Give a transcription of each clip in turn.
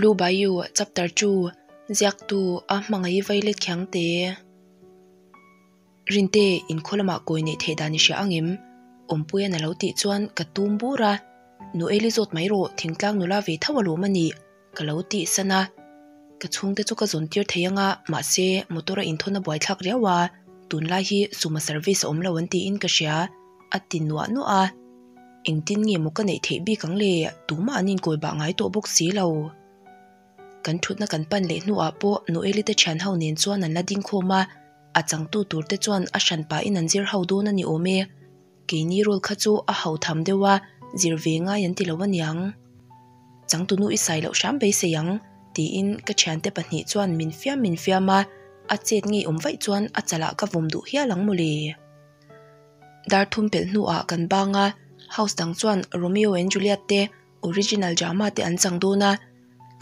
Blue Bayou Chapter 2 Ziaktu a hmangaih vailet khiangte. Rinte inkhaw lamah kawi neih theih dan i hria angem? Awmpuia'n a lo tih chuan ka tum bur a, Nu Eli zawt mai rawh thingtlang nula ve tho alawm a nih ka lo tih san a. Ka chhungte chu ka zawn tir thei anga mahse motor a inthawn a buaithlak riau a, tunlai hi suma service a awm lo an tiin ka hria a ti nuah nuah a. Engtin nge maw ka neih theih bik ang le? Tumah an inkawi bah ngai tawh bawk si lo. Kan thutna kan pan leh hnuah pawh Noeli te thian ho nen chuan an la ding khawm a, a changtu tur te chuan a hran pahin an zir ho dawn a ni awm e. Keini role kha chu a ho tham deuh a, zir ve ngai an ti lo aniang. Changtunu i sai loh hram beisei ang, tiin ka thiante pahnih chuan min fiam min fiam a, a chet ngei awm vaih chuan a chalah ka vawm duh hial ang mawle. Dar thum pelh hnuah kan bang a, house dang chuan Romeo and Juliet te original drama te an chang dawn a,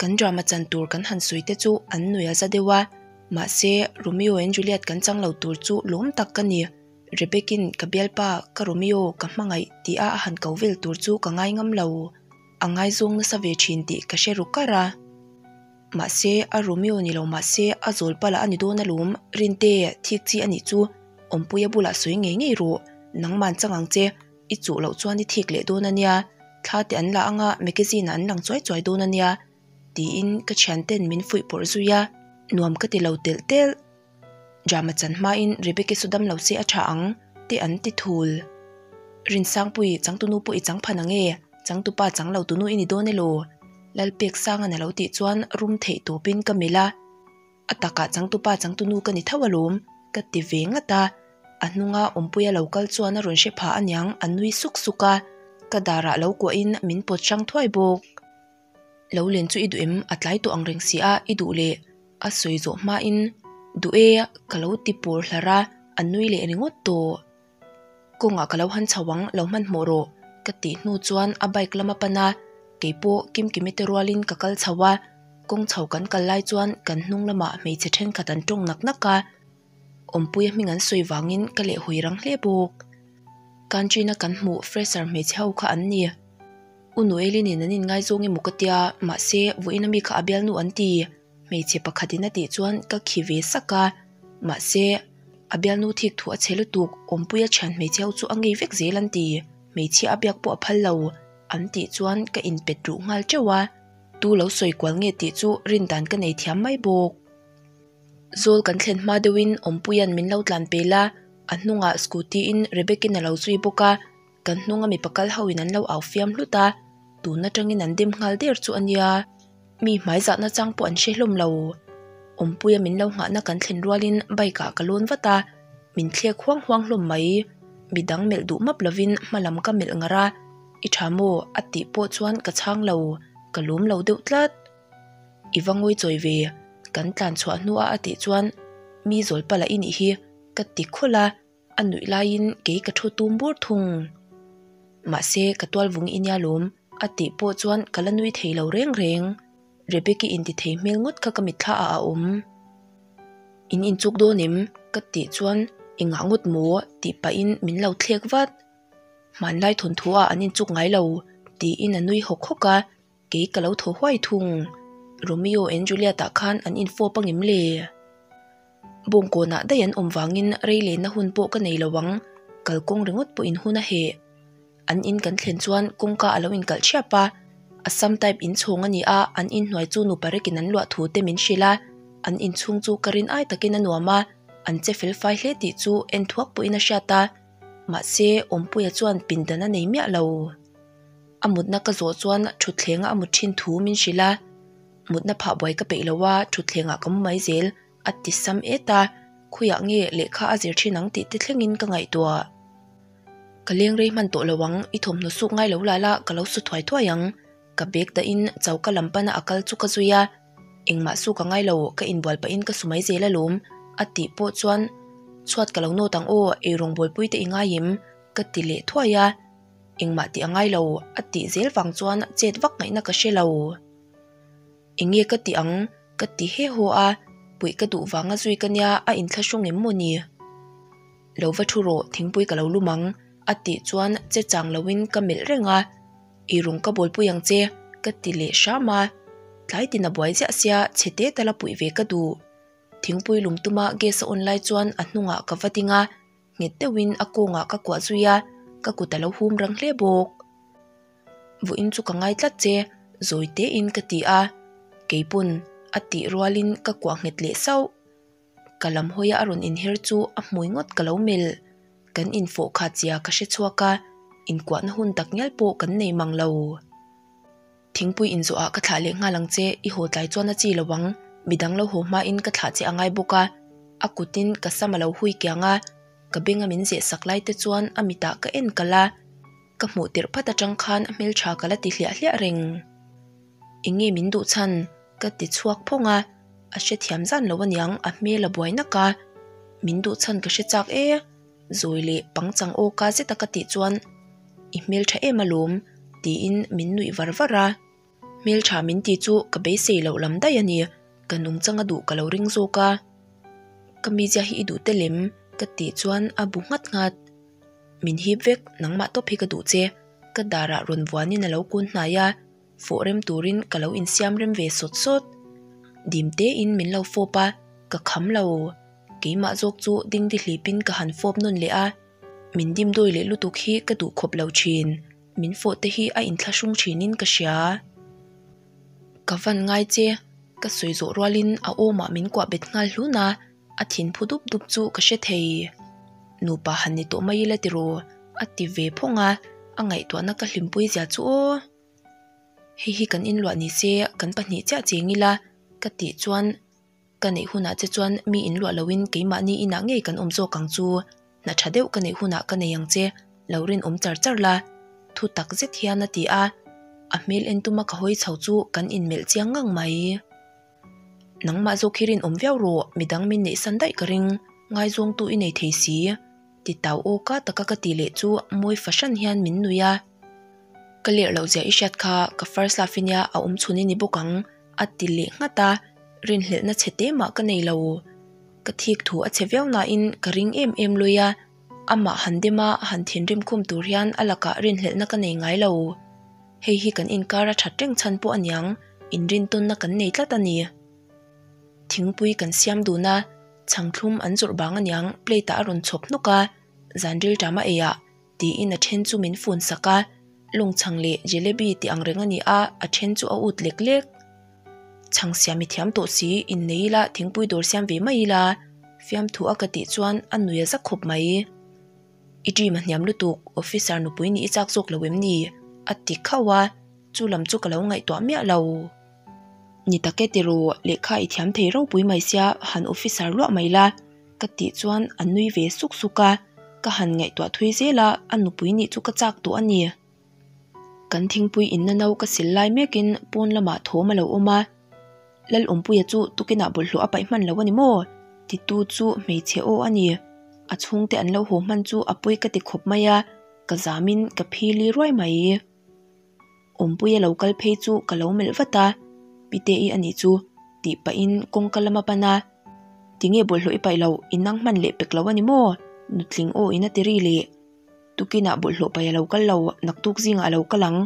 kan drama chan tur kan han sawi te chu an nui a za deuh a, mahse Romeo and Juliet kan chang lo tur chu lawm tak ka ni, Rebecca-in ka bialpa ka Romeo ka hmangaih tih a a han ko vel tur chu ka ngai ngam lo, a ngaizawng nasa ve thin tih ka hre ru kar a. Mahse a Romeo ni lo mahse a zawl pala a ni dawn alawm, Rinte thik chi a nih chu Awmpuia bulah sawi ngei ngei rawh, nangman chang ang che, i chuh loh chuan i thik leh dawn a nia, thla te an la anga magazine ah an lang chuai chuai dawn a nia, tiin ka thianten min fuih pawrh zui a, nuam ka ti lo telh telh. Drama chan hmain Rebecca chu dam lo se a tha ang, te an ti thul. Rinsangpui, changtunu pawh i chang phan ang e, changtupa chang lo tunu i ni dawn elaw? Lalpeksanga'n a lo tih chuan rum theih tawpin ka melh a. A takah changtupa changtunu ka ni tho alawm, ka ti ve ngat a. A hnunga awmpuia lo kal chuan a rawn hre pha aniang a nui suk suk a, ka darah lo kuahin min pawt hrang thuai bawk. Lo len chu i duh em? A tlai tawh ang reng si a, i duh leh a sawi zawh hmain duh e ka lo ti pawr hlar a, a nui leh ringawt tawh. Kawngah ka lo han chho ang, lo hmanhmawh rawh ka tih hnu chuan a bike lam a pan a, keipawh Kimkimi te rualin ka kal chho a, kawng chho kan kal lai chuan kan hnung lamah hmeichhe thenkhat an tawng nak nak a, awmpuia hming an sawi vangin ka lehhawi rang hle bawk. Canteen-a kan hmuh fresher hmeichhe ho kha an ni. U Noeli nen an inngaizawng emaw ka tia, mahse vawiin ami kha a bialnu an ti, hmeichhe pakhatin a tih chuan ka khi ve sak a, mahse a bialnu thik thu a chhe lutuk, awmpuia thian hmeichhe ho chu a ngei vek zel an ti, hmeichhia a biak pawh a phal lo an tih chuan ka inpet ruh nghal teuh a, tu lo sawi kual nge tih chu rindan ka nei thiam mai bawk. Zawl kan thlen hma deuhin awmpuia'n min lo tlan pel a, a hnungah scooty in Rebecca-in a lo zui bawk a, Kan hnunga mipa kal ho in an lo au fiam hlut a, tun atangin an dem nghal der chu a nia. Mi hmai zahna chang pawh an hre hlawm lo. Awmpuia min lo nghahna kan thlen rualin bike ah ka lawn vat a, min thlek huang huang hlawm mai. Midang melh duh map lovin hma lam ka melh ngar a, I tha maw? a tih pawh chuan ka chhang lo, ka lawm lo deuh tlat. I va ngawi chawi ve, kan tlan chhuah hnua a tih chuan mi zawl pala i nih hi ka ti khawlh a. A nuih laiin kei ka thu tum bur thung. Mahse ka tual vung i nia lawm a tih pawh chuan ka la nui thei lo reng reng. Rebecca inti thei hmel ngawt kha ka mitthla ah a awm. In inchuk dawn em? Ka tih chuan engah ngawt maw tih pahin min lo thlek vat. Hmanlai thawnthu ah an inchuk ngai lo tiin a nui hawk hawk a. Kei ka lo thaw huai thung. Romeo and Juliet ah khan an infawp angem le? Bawngkawnah daih an awm vangin rei lenna hun pawh ka nei lo ang, kalkawng ringawt pawhin hun a heh. An in kan thlen chuan kawngka a lo inkalh thiap a, Assam type inchhawng a ni a, an inhnuai chu nupa rekin an luah thu te min hrilh a, an inchhung chu ka rin ai takin a nuam a, an che fel fai hle tih chu en thuak pawhin a hriat a, mahse Awmpuia chuan pindan a nei miah lo. A mutna ka zawh chuan thutthleng a mut thin thu min hrilh a, mutna phah buai ka peih lo a, thutthlengah ka mu mai zel a ti sam et a, khawiah nge lehkha a zir thin ang tih te thlengin ka ngaihtuah. Ka leng rei hman tawh lo ang, i thawmhnaw suk ngai lo la la ka lo su thuai thuai ang, ka bag dahin choka lam pana a kal chu ka zui a, engmah suk a ngai lo, ka inbual pahin ka su mai zel alawm a tih pawh chuan chhuat ka lo nawt ang aw, eirawng bawlpui te i ngai em? ka ti leh thuai a. Engmah tih a ngai lo a tih zel vang chuan chet vak ngaihna ka hre lo. Eng nge ka tih ang? Ka ti he haw a, puih ka duh vanga zui ka nia a inthlahrung em maw ni? Lo va thu rawh, thingpui ka lo lum ang a tih chuan che chang loin ka melh reng a, I rawng ka bawlpui ang che ka ti leh hram a. Tlai tin a buai ziah sia chhe te tala puih ve ka duh. Thingpui lum tuma gas a on lai chuan a hnungah ka va ding a, nghet deuhin a kawngah ka kuah zui a, ka kut a lo hum rang hle bawk. Vawiin chu ka ngai tlat che, zawi tein ka ti a, keipawn a tih rualin ka kuah nghet leh sauh. Ka lam hawia a rawn inher chu a hmui ngawt ka lo melh. Kan infawh khat zia ka hre chhuak a, inkuahna hun tak ngial pawh kan nei mang lo. Thingpui inzawhah ka thlah leh nghal ang che, i haw tlai chuan a chi lo ang, midang lo haw hmain ka thlah che a ngai bawk a, a kutin ka sam a lo hui kiang a, ka benga min zeh sak lai te chuan a mitah ka en kalh a, ka hmuh tirh phat atang khan a hmeltha ka la ti hliah hliah reng. Eng nge min duh chhan? ka ti chhuak phawng a, a hrethiam zan lo aniang a hmel a buai nak a, min duh chhan ka hre chak e, zawi leh pangchang aw ka zet a ka tih chuan i hmeltha em alawm tiin min nuih var var a, hmeltha min ti chu ka beisei loh lam daih a ni, ka nungchang a duh ka lo ring zawk a, ka mizia hi i duh tel em? ka tih chuan a bu nghat nghat. Min hip vek, nangmah tawp hi ka duh che, ka darah rawn vuanin a lo kun hnai a, fawh rem turin ka lo insiam rem ve sawt sawt. Dim tein min lo fawp a, ka kham lo. Keimah zawk chu dingdi hlipin ka han fawp nawn leh a, min dimdawi leh lutuk hi ka duh khawp lo thin, min fawh te hi a inthlahrung thinin ka hria. Ka van ngai che, ka sawi zawh rualin a awmah min kuah bet nghal hlun a, A thin phu dup dup chu ka hre thei. Nupa han ni tawh mai ila tiraw? A ti ve phawng a, a ngaihtuahna ka hlimpui zia chu aw. Hei hi kan inluah ni se kan pahnih chiah cheng ila ka tih chuan ka neih hunah che chuan mi inluah loin keimahni inah ngei kan awm zawk ang chu. Hna tha deuh ka neih hunah ka nei ang che, lo rinawm char char la. Thu tak zet hian a ti a, a hmel en tuma ka hawi chho chu kan inmelh chiang ngang mai. Nangmah zawk hi rinawm viau rawh, midang min neihsan daih ka ring, ngaizawngtu i nei thei si, ti tau aw ka taka ka ti leh chu mawi fahran hian min nui a. Ka lerh loh zia i hriat kha ka first love i nia a awm chhun i ni bawk ang, a ti leh nghat a, rinhlelhna chhe te mah ka nei lo. Ka thik thu a chhe viau nain ka ring em em lui a, amah han dem a han thinrim khum tur hian a lakah rinhlelhna ka nei ngai lo. Hei hi kan inkar a that reng chhan pawh aniang, inrintawnna kan nei tlat a ni. Thingpui kan siam dun a, chhangthlum an zawrh bang aniang plate ah a rawn chhawp hnawk a, zan rilṭam a ei ah tiin a then chu min fun sak a, lawngchhang leh jalebi tih ang reng a ni a, a then chu a ut lek lek. Chhang siam i thiam tawh si, innei ila thingpui dawr siam ve mai ila, fiamthu a ka tih chuan a nui a za khawp mai. I dream a hniam lutuk, officer nupui nih i chak zawk lo em ni? a ti khauh a, chu lam chu ka lo ngaihtuah miah lo. Ni tak e tiraw, lehkha i thiam thei ropui mai sia, han officer luah mai la, ka tih chuan a nui ve suk suk a, ka han ngaihtuah thui zel a, a nupui nih chu ka chak tawh a ni. Kan thingpui inna no ka sil lai mekin pawn lamah thawm a lo awm a, Lalawmpuia chu tukinah bawlhhlawh a paih hman lo a ni maw? Titu chu hmeichhe aw a ni. A chhungte an lo haw hman chu a pawi ka ti khawp mai a, ka zamin ka phili ruai mai. Awmpuia lo kal phei chu ka lo melh vat a, Pite-i a nih chu tih pahin kawngka lama pan a, Tinge bawlhhlawh i paih loh, i nang hman leh pek lo a ni maw? Nutling aw in a ti ri leh. Tukinah bawlhhlawh paih a lo kal lo, naktuk zingah a lo kal ang,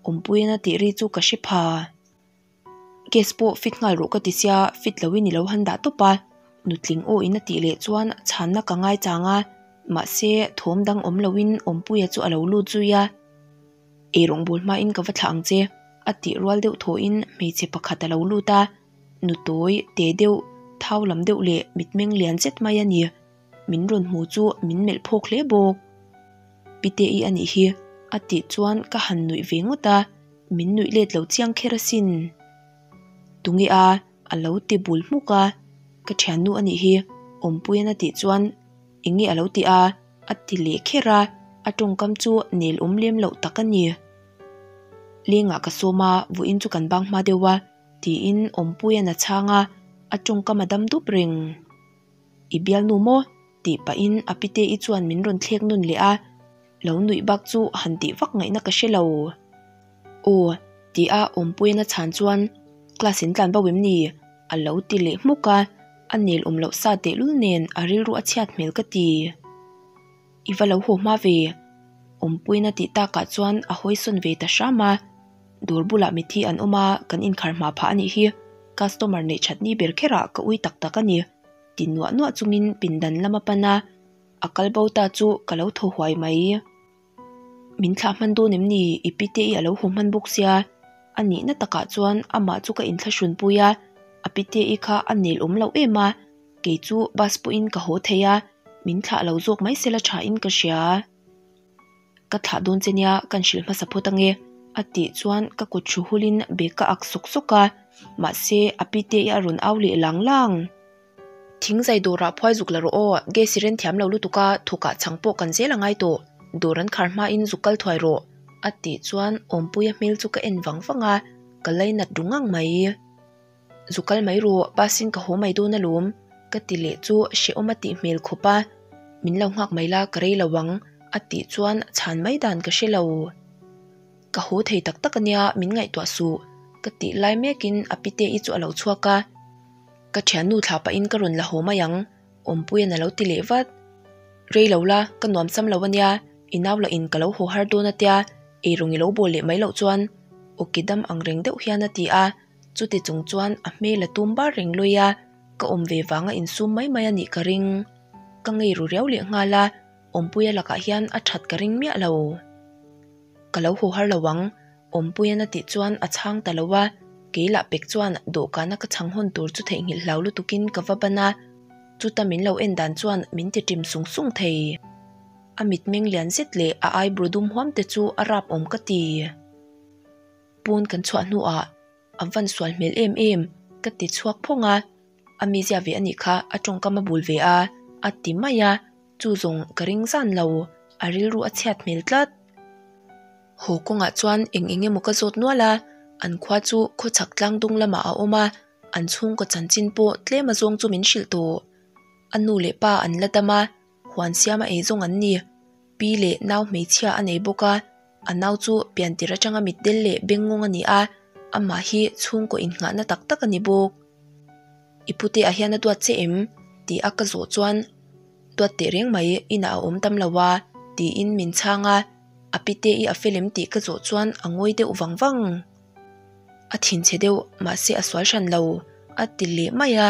Awmpuian a tih ri chu ka hre pha. Gas pawh fit nghal rawh ka ti sia, fit loin i lo han dah tawp a, nutling aw in a tih leh chuan chhanna ka ngai chang a, mahse thawm dang awm loin Awmpuia chu a lo lut zui a. Ei rawngbâwl hmain ka va thlah ang che, a tih rual deuh thawhin hmeichhe pakhat a lo lut a, nutawi te deuh, thau lam deuh leh mitmeng lian zet mai a ni. Min rawn hmu chu min melh phawk hle bawk. Pite-i a nih hi, a tih chuan ka han nuih ve ngawt a, min nuih let lo chiang kher asin. Tunge a? a lo ti bul hmuk a, ka thiannu a nih hi, Awmpuian a tih chuan eng nge a lo ti a? a ti leh kher a, a tawngkam chu nel awm lem loh tak a ni. Lengah ka sawm a, vawiin chu kan bang hma deuh a, tiin Awmpuian a chhang a, a tawngkam a dam dup reng. I bialnu maw? tih pahin a pite-i chuan min rawn thlek nawn leh a, lo nuih bak chu han tih vak ngaihna ka hre lo. Aw, ti a Awmpuiin a chhan chuan class in tlan bo em ni? a lo ti leh hmuk a, a nel awm loh sa tehlul nen a rilru a chhiat hmel ka ti. I va lo haw hma ve? Awmpuiin a tih takah chuan a hawisawn ve ta hram a. Dawr bulah mithi an awm a, kan inkhar hma phah a nih hi. Customer neih that ni ber kherah ka ui tak tak a ni. Ti nuah nuah chungin pindan lam a pan a, a kal bo ta chu ka lo thaw huai mai. Min thlah hman dawn em ni? I pite i a lo haw hman bawk sia. A nihna takah chuan amah chu ka inthlahrun pui a, a pite i kha a nel awm loh em a, kei chu bus pawhin ka haw thei a, min thlah lo zawk mai sela tha in ka hria. Ka thlah dawn che nia, kan hrilh hmasa phawt ange, a tih chuan ka kut thu hulin bag ka ak sawk sawk a, mahse a pite i a rawn au leh lang lang. Thing zai dawrah phuai zuk la rawh aw, gas i ren thiam lo lutuk a, thawkah chhang pawh kan zel a ngai tawh, dawr an khar hmain zuk kal thuai rawh, a tih chuan Awmpuia hmel chu ka en vang vang a, ka lainat ru ngang mai. Zuk kal mai rawh, bus in ka haw mai dawn alawm, ka ti leh chu hrehawm a tih hmel khawp a, min lo nghak mai la ka rei lo ang, a tih chuan chhan mai dan ka hre lo. Ka haw thei tak tak ania, min ngaihtuah suh, ka tih lai mekin a pite-i chu a lo chhuak a. Ka thiannu thlah pahin ka rawn la haw mai ang, Awmpuia'n a lo ti leh vat. Rei lo la, ka nuam sam lo ania, i nau lah in ka lo haw har dawn atia, eirawng i lo bawl leh mai loh chuan awki dam ang reng deuh hian a ti a, chuti chung chuan a hmel a tum bar reng lawi a, ka awm ve vanga insum mai mai a nih ka ring. Ka ngei ru riau leh nghal a, Awmpuia lakah hian a that ka ring miah lo. Ka lo haw har lo ang, Awmpuian a tih chuan a chhang ta lo a, kei lah pek chuan dawhkana ka chhang hawn tur chu theihnghilh hlau lutukin ka va ban a, chuta min lo en dan chuan min ti ṭim sung sung thei. A mitmeng lian zet leh a eyebrow dum huam te chu a rap awm ka ti. Pawn kan chhuah hnuah a van sual hmel em em ka ti chhuak phawng a, a mizia ve anih kha a tawngkam a bul ve a, a ti mai a. Chu zawng ka ring zan lo, a rilru a chhiat hmel tlat. Haw kawngah chuan eng eng emaw ka zawt nual a, an khua chu khawchhak tlang dung lamah a awm a, an chhungkaw chanchin pawh tlem a zawng chu min hrilh tawh. A nu leh pa an la dam a, huan siama ei zawng an ni. Pi leh nau hmeichhia a nei bawk a, a nau chu piantir atanga mitdel leh bengngawng a ni a, amah hi chhungkaw innghahna tak tak a ni bawk. I pute ah hian a duat che em? tih a ka zawh chuan Duat teh reng mai inah a awm tam lo a tiin min chhang a, a pite i a fel em tih ka zawh chuan a ngawi deuh vang vang. A thinchhe deuh mahse a sual hran lo a ti leh mai a,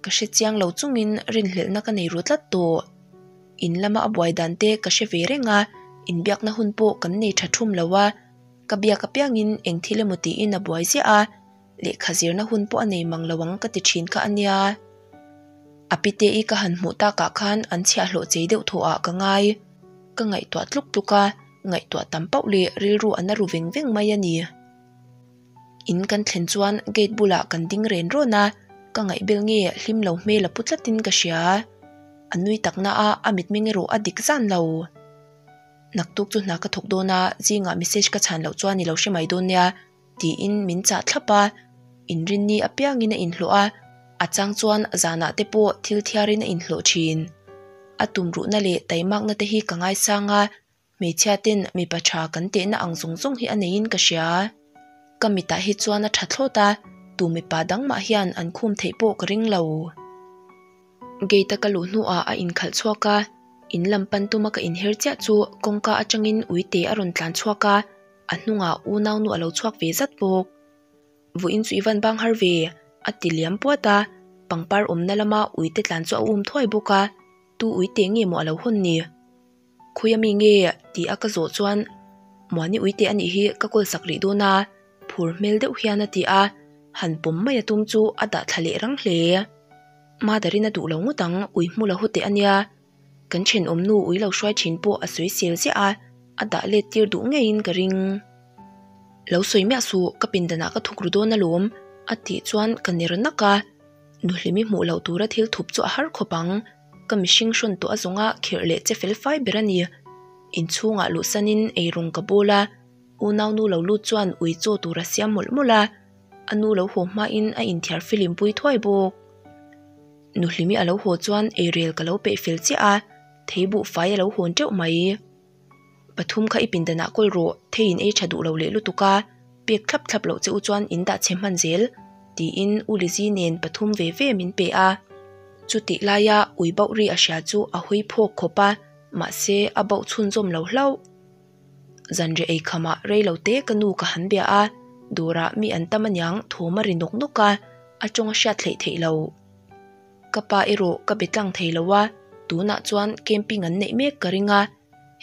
ka hre chiang lo chungin rinhlelhna ka nei ru tlat tawh. In lama a buai dan te ka hre ve reng a, inbiakna hun pawh kan nei tha thum lo a, ka biak apiangin eng thil emaw tiin a buai ziah a. Lehkha zirna hun pawh a nei mang lo ang ka ti thin kha a nia. A pite-i ka han hmuh takah khan an chhiahhlawh chei deuh thawh ah ka ngai. Ka ngaihtuah tluk tluk a, ngaihtuah tam pauh leh rilru a na ru veng veng mai a ni. In kan thlen chuan gate bulah kan ding ren rawn a, ka ngaihbel nge hlim lo hmel a pu tlatin ka hria. A nui takna a a mitmeng erawh a dik zan lo. Naktuk chu hna ka thawk dawn a, zingah message ka chhan loh chuan i lo hre mai dawn nia. Tiin min chah thlap a, inrinni apiangin a inhlawh a, a chang chuan zanah te pawh thil thiarin a inhlawh thin. A tumruhna leh taimakna te hi ka ngaisang a, hmeichhia ten mipa tha kan tehna ang zawng zawng hi a neiin ka hria. Ka mitah hi chuan a tha thlawt a, tu mipa dang mah hian an khum theih pawh ka ring lo. Gate a ka luh hnuah a inkhalh chhuak a, in lam pan tuma ka inher chiah chu kawngka atangin uite a rawn tlan chhuak a, A hnungah unaunu a lo chhuak ve zat bawk. Vawiin chu i van bang har ve, a ti liam puat a, pangpar awmna lama uite tlan chu a um thuai bawk a, tu uite nge maw a lo hawn ni? Khawi ami nge? tih a ka zawh chuan Muani uite a nih hi ka kawl sak rih dawn a, phur hmel deuh hian a ti a, han pawm mai a tum chu a dah thla leh rang hle. Mother-in a duh lo ngawt ang, ui hmu lo hawteh a nia. Kan thenawm nu ui lo hruai thin pawh a sawi sel ziah a, a dah let tir duh ngeiin ka ring. Lo sawi miah suh, ka pindanah ka thuk ru dawn alawm, a tih chuan ka ner nak a. Nuhlimi hmuh loh tura thil thup chu a har khawp ang. Ka mihring hrawn tawh a zawnga khirh leh che fel fai ber a ni. Inchhungah luhsanin eirawng ka bawl a, unaunu lo lut chuan ui chaw tur a siam mawlh mawlh a, a nu lo haw hmain a inthiar filim pui thuai bawk. Nuhlimi a lo haw chuan eirel ka lo peih fel chiah a, thei buhfai a lo hawn teuh mai. Pathum kha i pindanah kawl rawh, thei in ei tha duh lo leh lutuk a, pek thlap thlap loh che u chuan in dah chhe hman zel, tiin U Lizzy nen pathum ve ve min pe a. Chutih laia ui bauh ri a hria chu a hawi phawk khawp a, mahse a bauh chhunzawm lo hlauh. Zanriah ei khamah rei lo te ka nu ka han bia a. Dawrah mi an tam aniang thawm a ri nawk nawk a, a tawng a hriat hleih theih lo. Ka pa erawh ka be tlang thei lo a, tunah chuan camping an neih mek ka ring a,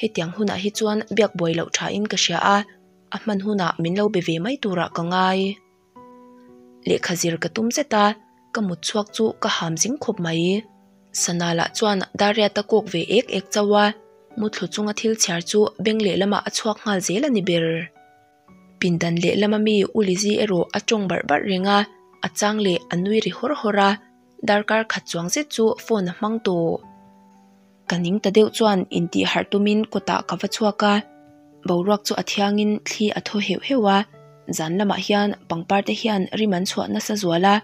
hetiang hunah hi chuan biak buai loh thain ka hria a, a hman hunah min lo be ve mai turah ka ngai. Lehkha zir ka tum zet a, ka mut chhuak chu ka ham zing khawp mai. Sana lah chuan Dariat a kawk ve ek ek chauh a, muthlu chunga thil chhiar chu beng lehlamah a chhuak nghal zel a ni ber. Pindan lehlam ami U Lizzy erawh a tawng barh barh reng a, a chang leh a nui ri hawr hawr a, darkar khat chuang zet chu phone a hmang tawh. Ka ning ta deuh chuan intih harh tumin kawtah ka va chhuak a, boruak chu a thiangin thli a thaw heuh heuh a, zan lamah hian pangpar te hian rim an chhuah nasa zual a,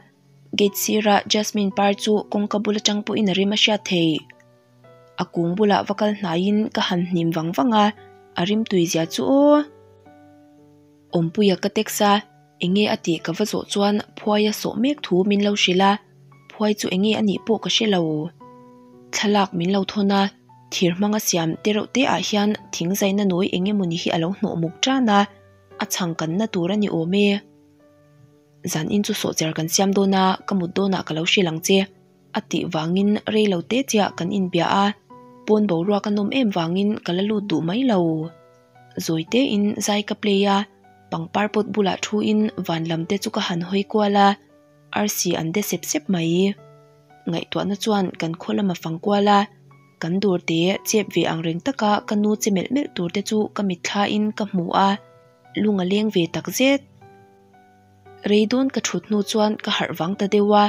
gate sira Jasmine par chu kawngka bul atang pawhin a rim a hriat thei. A kung bulah va kal hnaiin ka han hnim vang vang a, a rim tui zia chu aw. Awmpuia ka text a, enge a tih ka va zawh chuan phuai a sawh mek thu min lo hrilh a, phuai chu enge a nih pawh ka hre lo. Thlalak min lo thawn a, thir hmanga siam te reuh te ah hian thing zaina nawi eng emawni hi a lo hnawh muk tan a, a chhang kanna tur a ni awm e. Zan in chu sawhcher kan siam dawn a, ka mut dawnah ka lo hrilh ang che. A tih vangin rei lo te chiah kan inbia a, pawn boruak a nawm em vangin ka la lut duh mai lo. Zawi tein zai ka play a, pangpar pot bulah thuin van lam te chu ka han hawi kual a, arsi an de sep sep mai. Ngaihtuahna chuan kan khaw lama fang kual a, kan dawr te chep ve ang reng taka ka nu che melh melh tur te chu ka mitthlain ka hmu a, lung a leng ve tak zet. Rei dawn ka thut hnu chuan ka harh vang ta deuh a.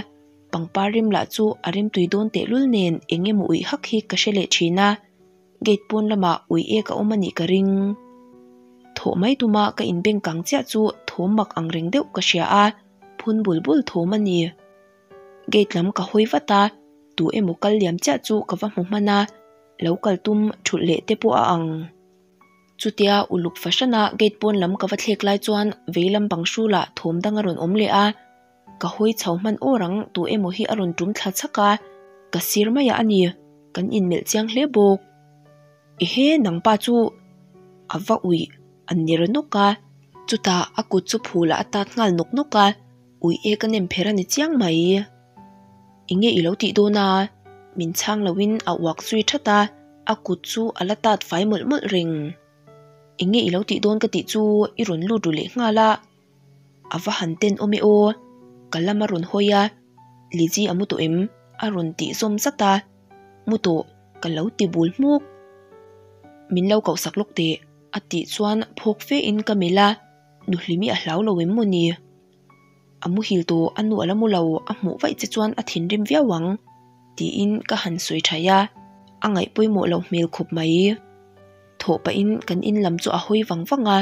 Pangpar rim lah chu a rimtui dawn tehlul nen eng emaw uih hak hi ka hre leh thin a, gate pawn lamah ui ek a awm a nih ka ring. Thawh mai tuma ka inbeng kang chiah chu thawm mak ang reng deuh ka hria a, phun bul bul thawm a ni. Gate lam ka hawi vat a, tu emaw kal liam chiah chu ka va hmu hman a, lo kal tum thulh leh te pawh a ang. Chutia uluk fahrana gate pawn lam ka va thlek lai chuan veilam bang hrulah thawm dang a rawn awm leh a, Ka hawi chho hman awr ang, tu emaw hi a rawn tum thla chhak a, ka sir maiah a ni, kan inmelh chiang hle bawk. Ehe, nangpa chu a va uih a ni ra nawk a, chutah a kut chu phulah a tat nghal nawk nawk a, ui e ka nem pher a ni chiang mai. Enge i lo tih dawn a? Min chhang loin a uak zui that a, a kut chu a la tat fai mawlh mawlh reng. Enge i lo tih dawn ka tih chu i rawn lut ru leh nghal a. A va han ten awm e aw, ka lam a rawn hawi a, Lizzy a mu tawh em? a rawn tih zawm zat a, Mu tawh, ka lo ti bul hmuk. Min lo koh sak lawk teh, a tih chuan phawk fe in ka melh a, Nuhlimi a hlau lo em maw ni? A muhil tawh, a nu a la mu lo, a hmuh vaih che chuan a thinrim viau ang, tiin ka han sawi thaih a, a ngaih pawimawh loh hmel khawp mai. Thawh pahin kan in lam chu a hawi vang vang a.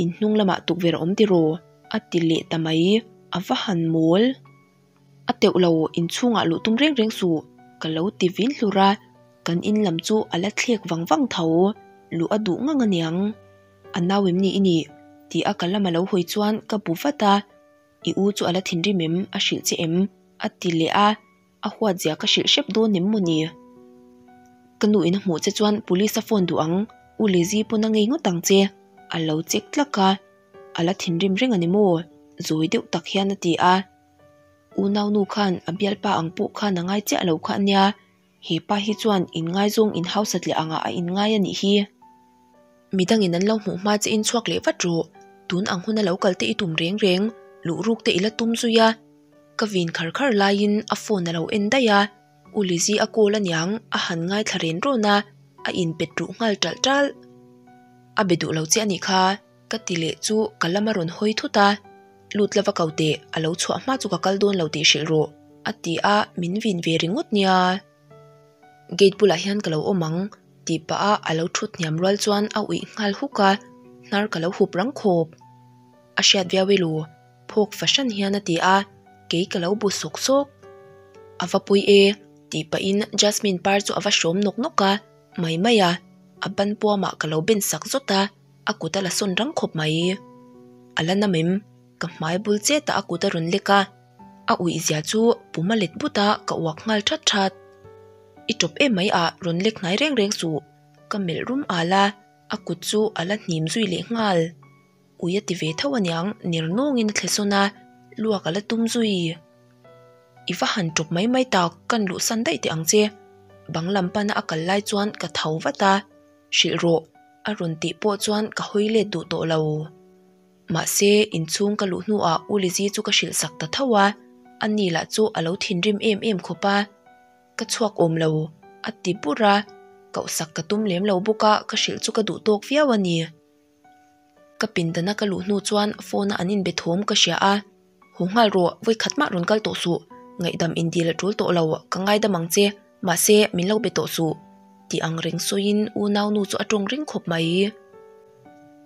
In hnung lamah tukverh a awm tiraw? A ti leh ta mai, a va han mawl. A teuh lo, inchhungah luh tum reng reng suh, ka lo ti vin hlur a, kan in lam chu a la thlek vang vang tho, luh a duh ngang aniang. A nau em ni i nih? Ti a ka lam a lo hawi chuan ka bu vat a, I u chu a la thinrim em? A hrilh che em? A ti leh a. A huat zia ka hrilh hrep dawn em maw ni? Ka nu in a hmuh che chuan police a phone duh ang, U Lizzy pawn a ngei ngawt ang che, a lo check tlak a, a la thinrim reng a ni maw? Zawi deuh tak hian a ti a. Unau nu khan a bialpa ang pawh khan a ngai chiah lo kha a nia, he pa hi chuan inngaizawng inhausa tleh angah a inngai a nih hi. Midangin an lo hmuh hma che in chhuak leh vat rawh, tun ang huna lo kal te i tum reng reng, luh ruk te i la tum zui a. Ka vin khar khar laiin a phone a lo en daih a, U Lizzy a call aniang a han ngaithla ren rawn a, a inpet ruh nghal ṭalh ṭalh. A be duh lo che anih kha, ka ti leh chu ka lam a rawn hawi thut a, Lut lova ko teh, a lo chhuah hma chu ka kal dawn lo tih hrilh rawh, a ti a, min vin ve ringawt nia. Gate bulah hian ka lo awm ang, tih pah a a lo thut hniam rual chuan a uih nghal huk a, hnar ka lo hup rang khawp. A hriat viau elo, Phawk fahran hian a ti a, kei ka lo bu sawk sawk. A va pui e, tih pahin Jasmine par chu a va hrawm nawk nawk a, mai mai a, a ban puamah ka lo ben sak zawt a, a kut a la sawn rang khawp mai. A la nam em? Ka hmai bul chetah a kut a rawn lek a, a uih zia chu pum a let but a, ka uak nghal that that. I tawp em mai ah rawn lek hnai reng reng suh, ka melh rum al a, a kut chu a la hnim zui leh nghal. Ui a ti ve tho aniang, ner nawngin a thle sawn a, luak a la tum zui. I va han ṭawp mai mai tak, kan luhsan daih teh ang che. Bang lam pana a kal lai chuan ka tho vat a, Hrilh rawh, a rawn tih pawh chuan ka hawi let duh tawh lo. Mahse, inchhung ka luh hnuah U Lizzy chu ka hrilh sak ta tho a, ani lah chu a lo thinrim em em khawp a. Ka chhuak awm lo, a ti bur a, kohsak ka tum lem lo bawk a, ka hrilh chu ka duh tawk viau a ni. Ka pindana ka luh hnu chuan phone a an inbe thawm ka hria a, Haw nghal rawh, vawi khat mah rawn kal tawh suh, ngaihdam indil a tul tawh lo, ka ngaidam ang che, mahse min lo be tawh suh, tih ang reng sawiin unau nu chu a tawng ring khawp mai.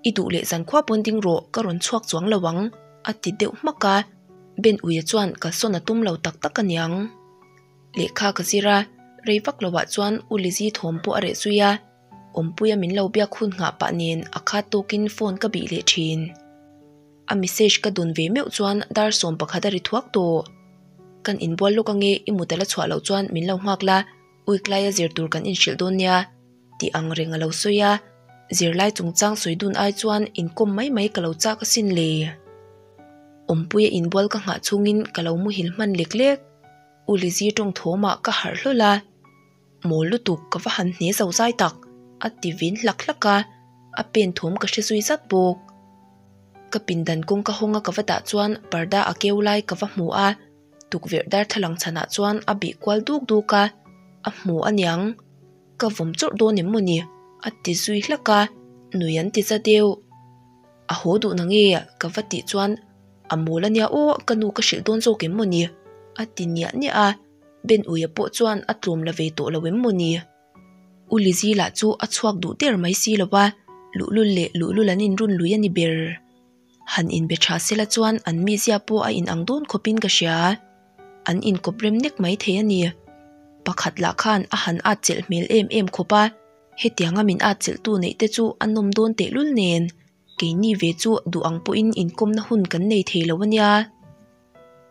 I duh leh zan khua pawn ding rawh, ka rawn chhuak chuang lo ang, a ti deuh hmak a, Ben Uia chuan kalsawn a tum lo tak tak aniang. Lehkha ka zir a, rei vak loah chuan U Lizzy thawm pawh a reh zui a. Awmpuia min lo biak hun nghah pah nen a khat tawkin phone ka bih leh thin. A message ka dun ve meuh chuan dar 11 a ri thuak tawh. Kan inbual lawk ange i mut a la chhuah loh chuan min lo nghak la, week laia zir tur kan inhrilh dawn nia tih ang reng a lo sawi a, zirlai chungchang sawi dun ai chuan inkawm mai mai ka lo chak asin le. Awmpuia inbual ka nghah chhungin ka lo muhil hman lek lek. U Lizzy tawng thawmah ka harh hlawl a. Mawl lutuk ka va han hne zo zai tak, a ti vin hlak hlak a, a pen thawm ka hre zui zat bawk. Ka pindan kawngka hawnga ka va dah chuan parda a keu lai ka va hmu a, tukverh darthlalang chhanah chuan a bih kual duk duk a, a hmu aniang. Ka vawm chawrh dawn em mawni? a ti zui hlak a, nui an ti za deuh. A haw duh na nge? ka va tih chuan a mawl ania aw, ka nu ka hrilh dawn zawk em mawni? a ti niah niah a. Ben Uia pawh chuan a tlawm la ve tawh lo em maw ni? U Lizzy lah chu a chhuak duh der mai si lo va, luhlul leh luhlul an inrun lui a ni ber. Han inbe tha sela chuan an mizia pawh a inang dawn khawpin ka hria. An inkawp rem nek mai thei a ni. Pakhat lah khan a han at chelh hmel em em khawp a, hetianga min at chelhtu neih te chu a nawm dawn tehlul nen, keini ve chu duh ang pawhin inkawmna hun kan nei thei lo a nia.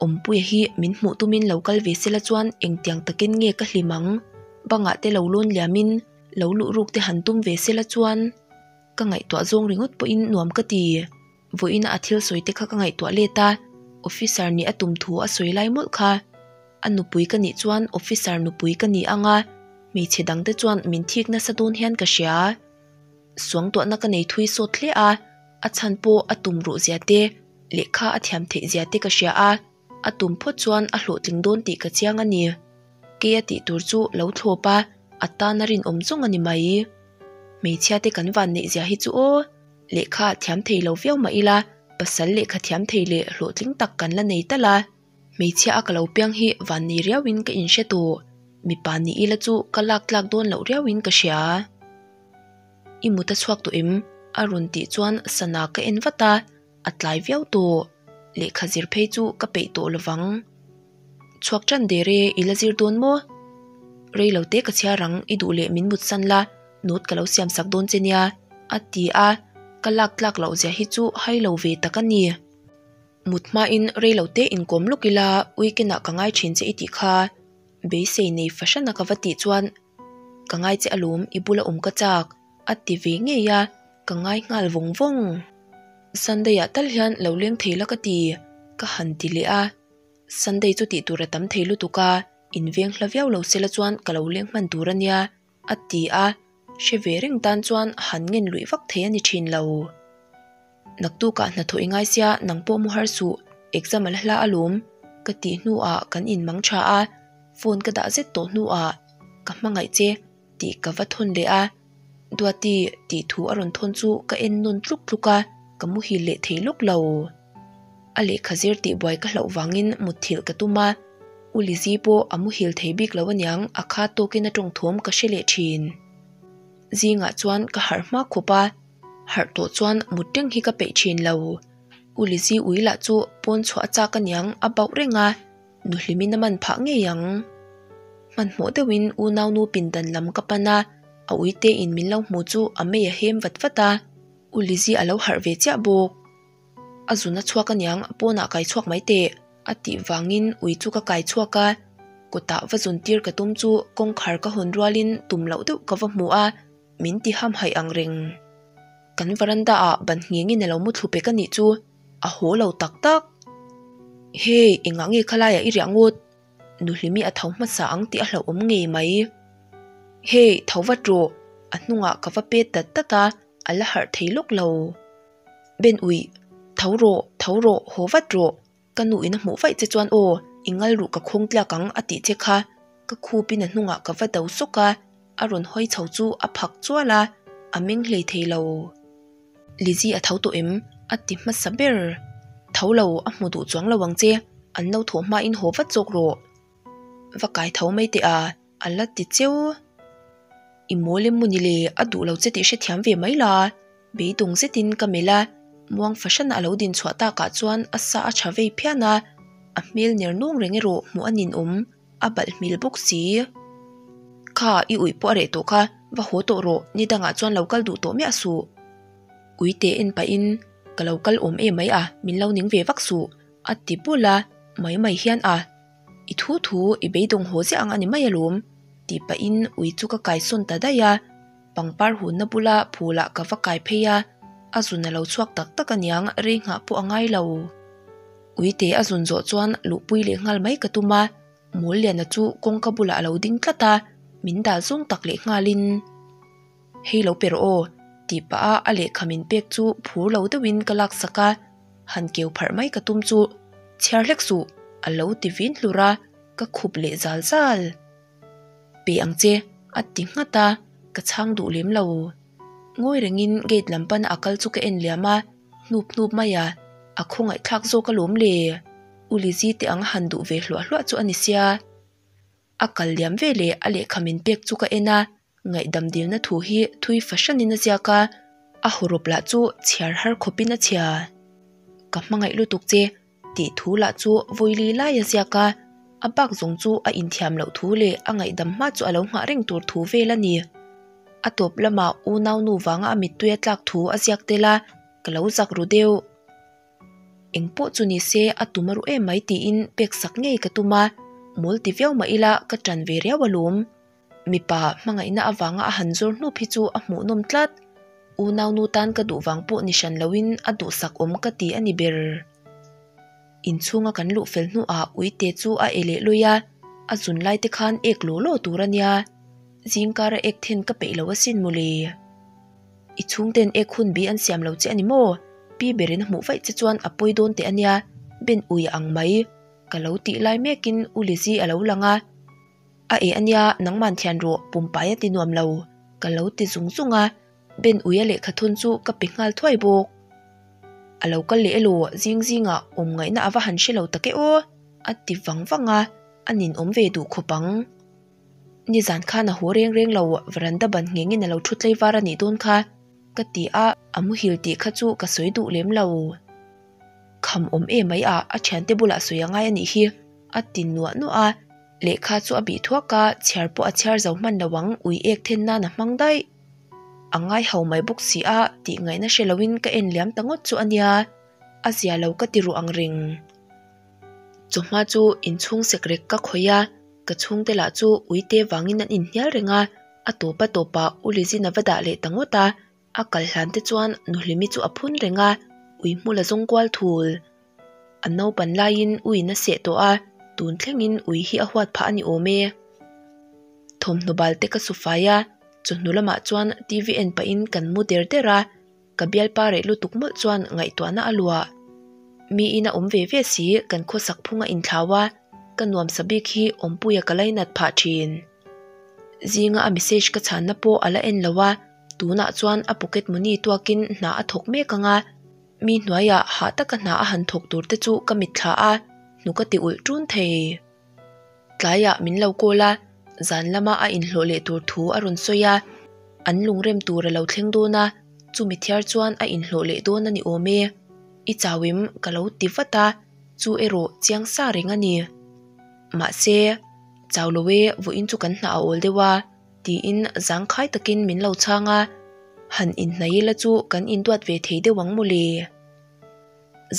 Awmpuia hi min hmuh tumin lo kal ve sela chuan engtiang takin nge ka hlim ang? Bangah te lo lawn liamin lo luh ruk te han tum ve sela chuan ka ngaihtuah zawng ringawt pawhin nuam ka ti. Vawiina a thil sawi te kha ka ngaihtuah let a, officer nih a tum thu a sawi lai mawlh kha. A nupui ka nih chuan officer nupui ka ni ang a, hmeichhe dangte chuan min thik nasa dawn hian ka hria. Suangtuahna ka nei thui sawt hle a, a chhan pawh a tum ruh zia te, lehkha a thiam theih zia te ka hria a, a tum phawt chuan a hlawhtling dawn tih ka chiang a ni. Kei a tih tur chu lo thlawp a, a tan a rinawm zawng a ni mai. Hmeichhia te kan van neih zia hi chu aw, lehkha a thiam thei lo viau mah ila, pasal lehkha thiam thei leh hlawhtling tak kan la nei tal a. Hmeichhia a ka lo piang hi van nei riauin ka inhre tawh, mipa ni ila chu ka lak tlak dawn loh riauin ka hria. I mut a chhuak tawh em? A rawn tih chuan sana ka en vat a, a tlai viau tawh. Lehkha zir phei chu ka peih tawh lovang. Chhuak tan der e, i la zir dawn maw? Rei lo te ka chhiar ang, i duh leh min mut san la, note ka lo siam sak dawn che nia, a ti a, ka lak tlak loh zia hi chu hai lo ve tak a ni. Mut hmain rei lo te inkawm lawk ila, weekend ah ka ngai thin che i tih kha, beisei nei fahran a ka va tih chuan, Ka ngai che alawm, i bula awm ka chak, a ti ve ngei a, ka ngai nghal vawng vawng. Sunday ah tal hian lo leng thei la ka ti, ka han ti leh a. Sunday chu tih tur a tam thei lutuk a, inveng hla viau lo sela chuan ka lo leng hman tur a nia, a ti a, hre ve reng tan chuan han ngen luih vak thei a ni thin lo. Naktukah hnathawh i ngai sia nang pawh mu har suh, exam a la hla alawm, ka tih hnuah kan inmang tha a, phone ka dah zet tawh hnuah ka hmangaih che tih ka va thawn leh a, Duati tih thu a rawn thawn chu ka en nawn tluk tluk a, ka muhil leh thei lawk lo. A lehkha zir tih buai ka hlauh vangin mutthilh ka tum a, U Lizzy pawh a muhil thei bik lo aniang a kha tawkin a tawngthawm ka hre leh thin. Zingah chuan ka harh hma khawp a, harh tawh chuan mut reng hi ka peih thin lo. U Lizzy ui lah chu pawn chhuah a chak aniang a bauh reng a, nuhlimin a man phah ngei ang. Hmanhmawh deuhin unaunu pindan lam ka pan a, a uite in min lo hmu chu a mei a hem vat vat a, U Lizzy a lo harh ve chiah bawk. A zun a chhuak aniang pawnah kai chhuak mai teh a tih vangin ui chu ka kai chhuak a, kawtah va zun tir ka tum chu kawngkhar ka hawn rualin tum loh deuh ka va hmu a, min ti hamhaih ang reng. Kan veranda ah ban nghengin a lo mu thlu pek a nih chu, a haw lo tak tak. Hey, engah nge khalaiah i riah ngawt? Nuhlimi a tho hmasa ang tih a hlauhawm ngei mai. Hey, tho vat rawh, a hnungah ka va pet dat dat a, a la harh thei lawk lo. Ben uih, tho rawh, tho rawh, haw vat rawh, ka nu in a hmuh vaih che chuan aw, i ngal ruh ka khawng tliak ang a tih che kha, ka khupin a hnungah ka va do sawk a, a rawn hawi chho chu a phak chual a, a meng hlei thei lo. Lizzy a tho tawh em? a ti hmasa ber. Tho lo, a hmu duh chuang lo ang che, an lo thawh hmain haw vat zawk rawh. Va kai tho mai teh a, a la ti cheu. I mawl em mawni le, a duh lo che tih hrethiam ve mai la. Beidawng zetin ka melh a, muang fahran a lo din chhuah takah chuan a sa a tha vei phian a, a hmel ner nawng reng erawh hmuh a ninawm. A balh hmel bawk si. Kha, i uih pawh a reh tawh kha, va haw tawh rawh, ni dangah chuan lo kal duh tawh miah suh. Uite en pahin, Ka lo kal awm em mai a, min lo ning ve vak suh, a ti bul a, mai mai hian a, I thu thu, i beidawng haw ziah ang a ni mai alawm, tih pahin ui chu ka kaisawn ta daih a, pangpar hunna bula phulah ka va kai phei a, a zun a lo chhuak tak tak aniang, rei nghah pawh a ngai lo. Uite a zun zawh chuan luhpui leh nghal mai ka tum a, Mawlliana chu kawngka bulah a lo ding tlat a, min dal zawng tak leh nghalin, Hei lo per aw, tih pah a a lehkha min pek chu phur lo deuhin ka laksak a, han keu pharh mai ka tum chu, Chhiar hlek suh, a lo ti vin hlur a, ka khup leh zal zal. Pe ang che, a ti nghat a, ka chhang duh lem lo. Ngawi rengin gate lam pana a kal chu ka en liam a, hnup hnup mai a, a khawngaih thlak zawk alawm le. U Lizzy te ang a han duh ve hluah hluah chu a ni sia. A kal liam ve leh a lehkha min pek chu ka en a, ngaihdam dilna thu hi thui fahranin a ziak a, a hawrawp lah chu chhiar har khawpin a chhia. Ka hmangaih lutuk che. Tih thu lah chu vawili lai a ziak a, a bak zawng chu a inthiam loh thu leh a ngaihdam hma chu a lo nghah reng tur thu vel a ni. A tawp lamah unau nu vanga a mittui a tlak thu a ziak tel a, ka lo zak ru deuh. Eng pawh chu ni se a tum a ru em mai tiin pek sak ngei ka tum a, mawl ti viau mah ila ka ṭan ve riau alawm. Mipa hmangaihna avanga a han zawr hnup hi chu a hmuhnawm tlat. Unaunu tan ka duh vang pawh ni hran loin a duhsak awm ka ti a ni ber. Inchhunga kan luh fel hnuah uite chu a e leh lawi a, a zun lai te khan ek law law tur a nia. Zingkara ek then ka peih lo asin mawle. I chhungten ek hun bi an siam lo che a ni maw? Pi berin a hmuh vaih che chuan a pawi dawn teh a nia, Ben ui a ang mai. Ka lo tih lai mekin U Lizzy a lo lang a. A eh ania, nangman thian rawh, pumpai a ti nuam lo, ka lo ti zung zung a, Ben Uia lehkha thawn chu ka pe nghal thuai bawk. A lo kal leh elaw, zing zingah awm ngaihna a va han hre lo tak e aw, a ti vang vang a, a ninawm ve duh khawp ang. Nizan khan a haw reng reng lo, veranda ban nghengin a lo thu tlei var a nih dawn kha, ka ti a, a muhil tih kha chu ka sawi duh lem lo. Kham awm em mai a, a thiante bulah sawi a ngai a nih hi, a ti nuah nuah a. Lehkha chu a bih thuak a, chhiar pawh a chhiar zo hman lo ang, ui ek then nan a hmang daih. A ngai ho mai bawk si a, tih ngaihna hre loin ka en liam ta ngawt chu a nia, a zia lo ka ti ruh ang reng. Chawhma chu inchhung sek rek ka khawih a, ka chhungte lah chu uite vangin an inhnial reng a, a tawp a tawpah U Lizin a va dah leh ta ngawt a, A kal hlan te chuan Nuhlimi chu a phun reng a, ui hmul a zawng kual thul. A naupan laiin uiin a seh tawh a, tun thlengin ui hi a huat phah a ni awm e. Thawmhnaw bal te ka su fai a, chawhnu lamah chuan TV en pahin kan mu der der a, ka bialpa reh lutuk mawlh chuan ngaihtuahna a luah. Miin a awm ve ve si, kan khawsak phung a inthlau a, ka nuamsa bik hi awmpuia ka lainat phah thin. Zinga a message ka chhanna pawh a la en lo a. Tunah chuan a pocket money tuakin hna a thawk mek ang a, mi hnuaiah hah taka hna a han thawk tur te chu ka mitthla a, hnuk a ti ulh ṭun thei. Tlaiah min lo call a, zan lama a inhlawh leh tur thu a rawn sawi a, an lungrem tur a lo thleng dawn a, chumi thiar chuan a inhlawh leh dawn a ni awm e. I chauim ka lo ti vat a, chu erawh chiang sa reng a ni. Mahse, chau lo e, vawiin chu kan hna a awl deuh a. Tiin zangkhai takin min lo chhang a, han inhnaih ila chu kan induat ve thei deuh ang mawle.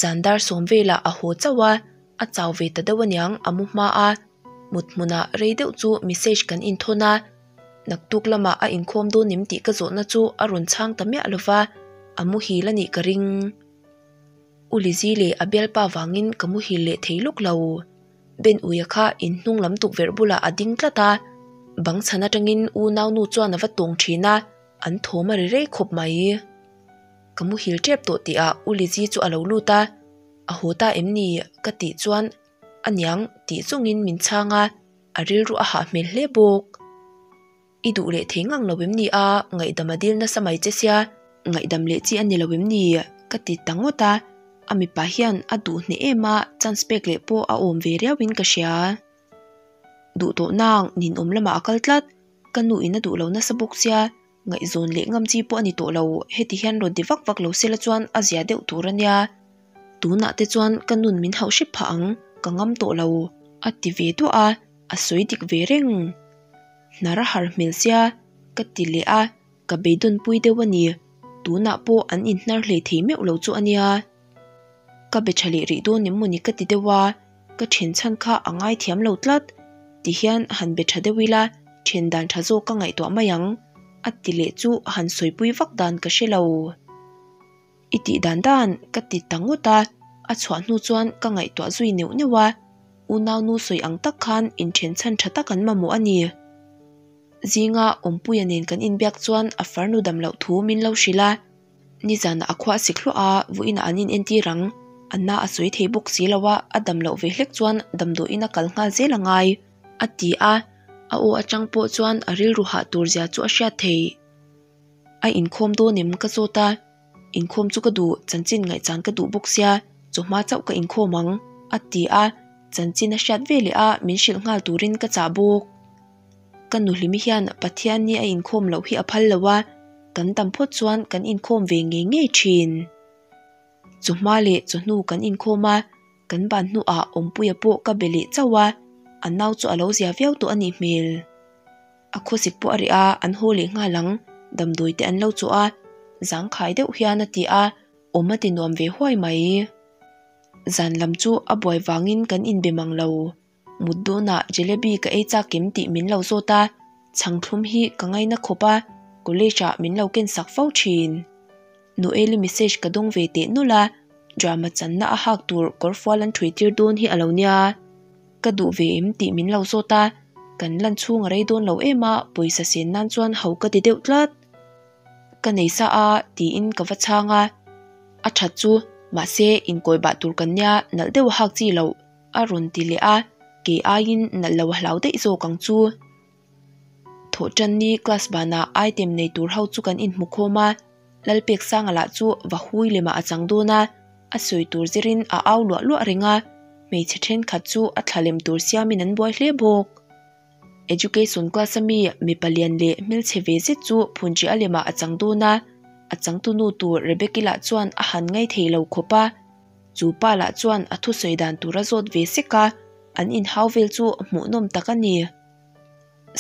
Zan dar sawm velah a haw chauh a, a chau ve ta deuh aniang a mu hma a, mut hmunah rei deuh chu message kan inthawn a, naktuk lamah a inkhawm dawn em tih ka zawhna chu a rawn chhang ta miah lova. A muhil a nih ka ring. U Lizzy leh a bialpa vangin ka muhil leh thei lawk lo. Ben Uia kha in hnung lam tukverh bulah a ding tlat a, bang chhan atangin unaunu chuan a va tawng thin a, an thawm a ri rei khawp mai. Ka muhil tep tawh tihah U Lizzy chu a lo lut a, A haw ta em ni? ka tih chuan a niang tih chungin min chhang a, a rilru a hah hmel hle bawk. I duh leh thei ngang lo em ni a, ngaihdam a dil nasa mai che sia, ngaihdam leh chi a ni lo em ni? ka ti ta ngawt a, a mipa hian a duh hneh em a, chance pek leh pawh a awm ve riau in ka hria. Duh tawh nang, ninawm lamah a kal tlat, ka nu in a duh lo nasa bawk sia, Ngaihzawn leh ngam chi pawh a ni tawh lo, heti hian rawn ti vak vak lo sela chuan a zia deuh tur a nia. Tunah te chuan ka nun min hauh hrep phah ang, ka ngam tawh lo, a ti ve duah a, a sawi dik ve reng. Hnar a har hmel sia, ka ti leh a, ka beidawnpui deuh a ni. Tunah pawh an inhnar hlei thei meuh lo chu a nia. Ka be tha leh rih dawn em mawni ka ti deuh a, ka then chhan kha a ngaithiam lo tlat. Ti hian han be tha deuh ila, then dan tha zawk ka ngaihtuah mai ang, a ti leh chu han sawipui vak dan ka hre lo. I tih dan dan ka ti ta ngawt a, a chhuah hnu chuan ka ngaihtuah zui neuh neuh a, unaunu sawi ang tak khan inthen chhan tha tak an mamawh a ni. Zinga Awmpuia nen kan inbiak chuan a farnu dam loh thu min lo hrilh a. Nizanah a khua a sik hluah a, vawiinah an inentir ang. A na a sawi thei bawk si lo a, a dam loh ve hlek chuan damdawiin a kal nghal zel a ngai, a ti a. A aw atang pawh chuan a rilru hah tur zia chu a hriat thei. A inkhawm dawn em ka zawt a, inkhawm chu ka duh, chanchin ngaihchan ka duh bawk sia, chawhma chauh ka inkhawm ang, a ti a. Chanchin a hriat ve leh a, min hrilh nghal turin ka chah bawk. Ka nuhlimi hian Pathian ni a inkhawm loh hi a phal lo a, kan tam phawt chuan kan inkhawm ve ngei ngei thin. Chawhma leh chawhnu kan inkhawm a, kan ban hnuah Awmpuia pawh ka be leh chauh a, a nau chu a lo zia viau tawh a nih hmel. A khawsik pawh a reh a, an haw leh nghal ang, damdawi te an lo chawh a, zangkhai deuh hian a ti a, awm a ti nuam ve huai mai. Zan lam chu a buai vangin kan inbe mang lo. Mut dawnah jalebi ka ei chak em tih min lo zawt a, chhangthlum hi ka ngaina khawp a, college ah min lo ken sak fo thin. Noeli message ka dawng ve teh nawlh a, drama channa a hak tur kawrfual an thui tir dawn hi a lo nia. Ka duh ve em tih min lo zawt a, kan lan chhung a rei dawn lo em a, pawisa sen nan chuan ho ka ti deuh tlat. Ka nei sa a tiin ka va chhang a, a that chu mahse inkawi bah tur kan nia nalh deuh a hak chi loh. A rawn ti leh a, kei aiin nalh lo a hlau daih zawk ang chu. Thawhtanni class banah item nei tur ho chu kan inhmu khawm a, Lalpeksanga lah chu va hui lemah a chang dawn a, a sawi tur zirin a au luah luah reng a, hmeichhe thenkhat chu a thla lem tur siamin an buai hle bawk. Education class a mi mipa lian leh hmelchhe ve zet chu phunṭi a lemah a chang dawn a, a changtunu tur Rebecca lah chuan a han ngai thei lo khawp a. Chu pa lah chuan a thusawi dan tur a zawt ve sek a, an inhau vel chu hmuhnawm tak a ni.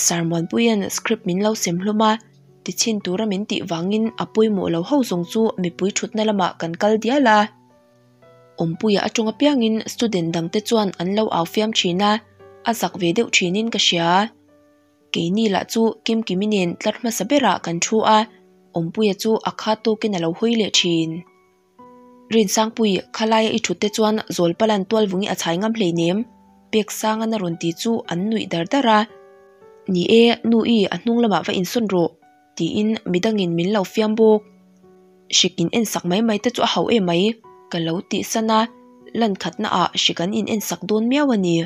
Sir Muanpuia'n script min lo sem hlawm a, tichhin tura min tih vangin a pawimawh lo ho zawng chu mipui thutna lamah kan kal dial a. Awmpuia atawng apiangin student dangte chuan an lo au fiam thin a, a zak ve deuh thinin ka hria. Keini lah chu Kimkimi nen tlar hmasa berah kan thu a, Awmpuia chu a kha tawkin a lo hawi leh thin. Rinsangpui, khalaia i thut te chuan Zawlpalan tualvungi a chhai ngam hleinem, Peksangan a rawn ti chu an nuih dar dar a. Ni e, nu i a hnung lamah va insawn rawh, tiin midangin min lo fiam bawk. Hrik in en sak mai mai te chu a hauh em mai, ka lo tih san a, lan khatna ah hrik an in en sak dawn miau a ni.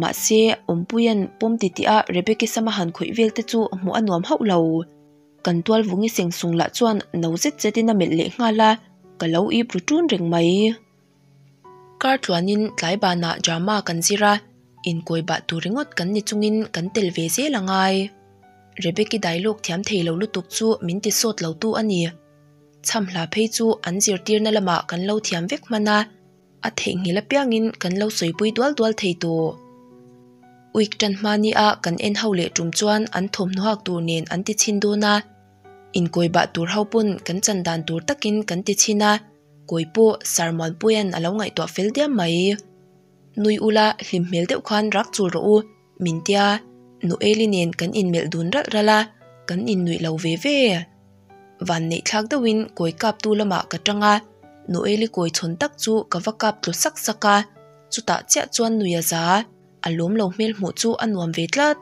Mahse, Awmpuia'n pawm titih a Rebecca sama han khawih vel te chu hmuh a nuam hauh lo. Kan tual vungi seng sung lah chuan no zet zetin a melh leh nghal a, ka lo ip ru ṭun reng mai. Kar tluanin tlai banah drama kan zir a, inkawi bah tur ringawt kan ni chungin kan tel ve zel a ngai. Rebecca dialogue thiam thei lo lutuk chu min ti sawt lo tu a ni. Chham hla phei chu an zirtirna lamah kan lo thiam vek hman a. A theihnghilh apiangin kan lo sawipui dual dual thei tawh. Week tan hma nia kan en ho leh tum chuan an thawmhnaw hak tur nen an ti chhin dawn a. Inkawi bah tur ho pawn kan chan dan tur takin kan ti chhin a, kawi pawh Sir Muanpuia'n a lo ngaihtuah fel diam mai. Nui ula hlim hmel deuh khan rak chul rawh u, min tia. Noeli nen kan inmelh dun ralh ralh a, kan innuih lo ve ve. Vanneih thlak deuhin kawi kaptu lamah ka tang a, Noeli kawi chhawn tak chu ka va kap tlu sak sak a, chutah chiah chuan nui a za, a lawm lo hmel hmuh chu a nuam ve tlat.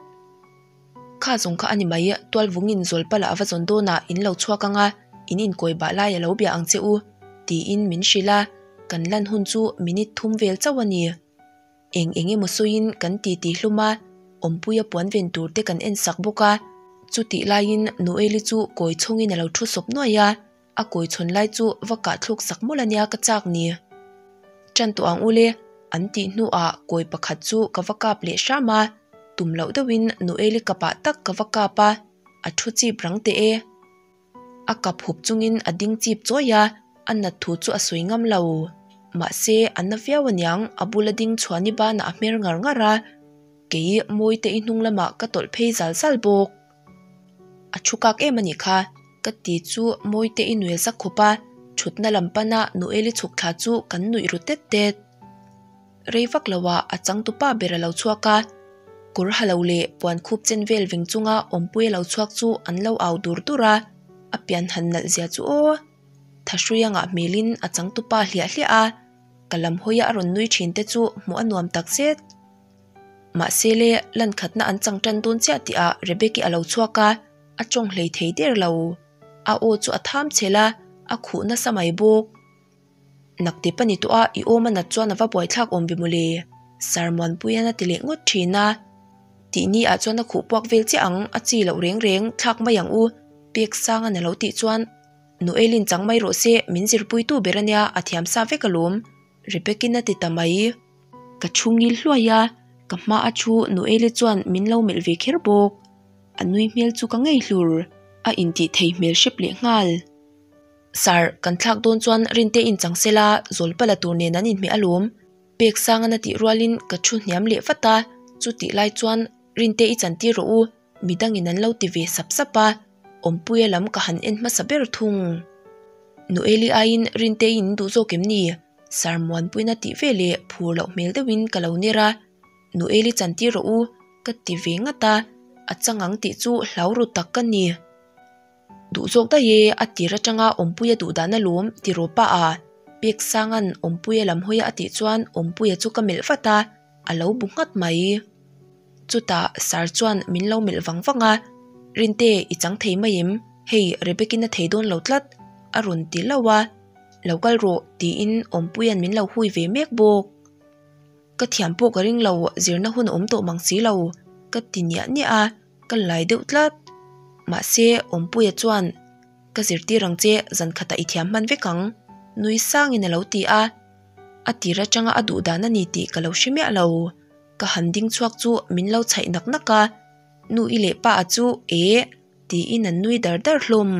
Kha zawng kha a ni mai, tualvungin Zawlpala a va zawn dawnah in lo chhuak ang a, in inkawi bah lai a lo bia ang che u, tiin min hrilh a, kan lan hun chu minute thum vel chauh a ni. Eng eng emaw sawiin kan titi hlum a, awmpuia puan ven tur te kan en sak bawk a. Chutih laiin Noeli chu kawi chhawngin a lo thu sawp nuaih a, a kawi chhawn lai chu va kah thluk sak mawlh a nia ka chak ni. Ṭan tawh ang ule, an tih hnuah kawi pakhat chu ka va kap leh hram a, tum loh deuhin Noeli kapah tak ka va kap a, a thu chip rang teh e. A kap hup chungin a ding chip chawi a, a nat thu chu a sawi ngam lo. Mahse, a na viau aniang, a bula ding chhuani banah a hmer ngar ngar a, kei Mawite i hnung lamah ka tawlh phei zal zal bawk. A thu kak em a nih kha, ka ti chu Mawite i nuel zak khawp a, thutna lam pana Noeli chhuk thla chu kan nuih ru tet tet. Rei vak lo ah a changtupa ber a lo chhuak a, kawr ha lo leh puan khup chen vel veng chunga awmpui a lo chhuak chu an lo au dur dur a, a pian han nalh zia chu aw. Thahrui a ngah hmelin a changtupa hliah hliah a, ka lam hawia a rawn nui thin te chu hmuh a nuam tak zet. Mahse le, lan khatna an chang tan dawn chiah tih ah Rebecca a lo chhuak a, a tawng hlei thei der lo. A aw chu a tham chhel a, a khuh nasa mai bawk. Naktip a ni tawh a, i awm a nat chuan a va buaithlak awm ve mawle, Sir Muanpuian a ti leh ngawt thin a. Tih ni ah chuan a khuh puak vel chiah ang, a chi loh reng reng thlak mai ang u, pek sang a na lo tih chuan Noelin chang mai rawh se, min zirpuitu ber a nia, a thiam sa vek alawm, Rebecca-in a ti ta mai. Ka thu ngil hluai a, ka hma a thu Noeli chuan min lo melh ve kher bawk. A nui hmel chu ka ngei hlur, a intih thei hmel hrep leh nghal. Sir, kan thlak dawn chuan Rinte inchang sela Zawlpala tur nen an inhmeh alawm. Pek Sangan a tih rualin ka thu hniam leh vat a, chutih lai chuan Rinte i chantir rawh u, midangin an lo ti ve sap sap a, Awmpuia lam ka han en hmasa ber thung. Noeli aiin Rinte i in duh zawk em ni? Sir Muanpuiin a tih ve leh phur loh hmel deuhin ka lo ner a, Noeli chantir rawh u, ka ti ve ngat a, a chang ang tih chu hlau ru tak ka ni. Duh zawk daih e, a tir atanga Awmpuia duh dan alawm ti rawh pa a, Peksanga'n Awmpuia lam hawia a tih chuan Awmpuia chu ka melh vat a, a lo bu nghat mai. Chutah Sir chuan min lo melh vang vang a, Rinte, i chang thei mai em? Hei, Rebecca-in a thei dawn lo tlat, a rawn ti hlauh a, Lo kal rawh, tiin Awmpuia'n min lo hui ve mek bawk. Ka thiam pawh ka ring lo, zirna hun a awm tawh mang si lo, ka ti niah niah a. Ka lai deuh tlat. Mahse, Awmpuia chuan, Ka zirtir ang che, zan khatah i thiam hman vek ang, nui sangin a lo ti a. A tir atanga a duh dan a ni tih ka lo hre miah lo. Ka han ding chhuak chu min lo chhaih nak nak a, Nu i leh pa a chu eh tiin an nui dar dar hlawm.